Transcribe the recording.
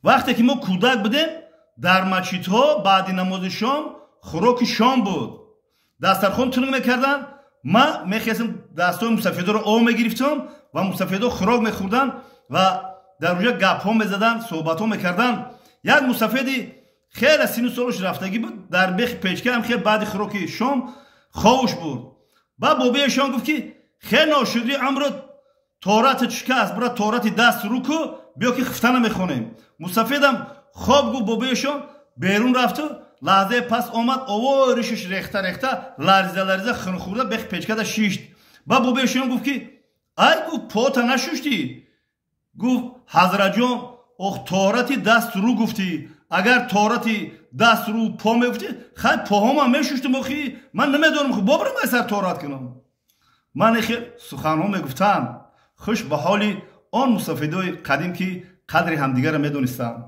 Вақте ки мо кӯдак будем, дар мачидҳо баъди намози шом хӯроки шом буд, дастархон тунук мекарданд. Ман мехестам, дастҳои мусафедоро об мегирифтам ва мусафедо хӯрок мехӯрданд ва дар уҷа гапҳо мезаданд, суҳбатҳо мекарданд. Як мусафеди хеле сину солаш рафтагӣ буд, дар бехи печкаам хел баъди хӯроки шом ховуш бурд. Баъд бобиешон гуфт, ки хел ношукрӣ, амро торати шикаст, бура торати даст рӯ ку, биё ки хуфтана мехонем. Мусафедам хоб гуфт. Бобиешон берун рафту лаҳзае пас омад, овои ришиш рехта рехта, ларзида ларзида, хунхӯрда бехи печкада шишт. Баъд бобиешон гуфт, ки ай, гуфт, пота нашуштӣ? Гуфт: «Ҳазратҷон, ох, торати даст рӯ гуфтӣ, агар торати даст рӯ по мегуфтӣ, хай поҳомам мешуштум. Охи ман намедонам, бобрам ай сар торат кунам». Ман хел суханҳо мегуфтам. Хуш ба ҳоли он мусафидои қадим, ки қадри ҳамдигарро медонистанд.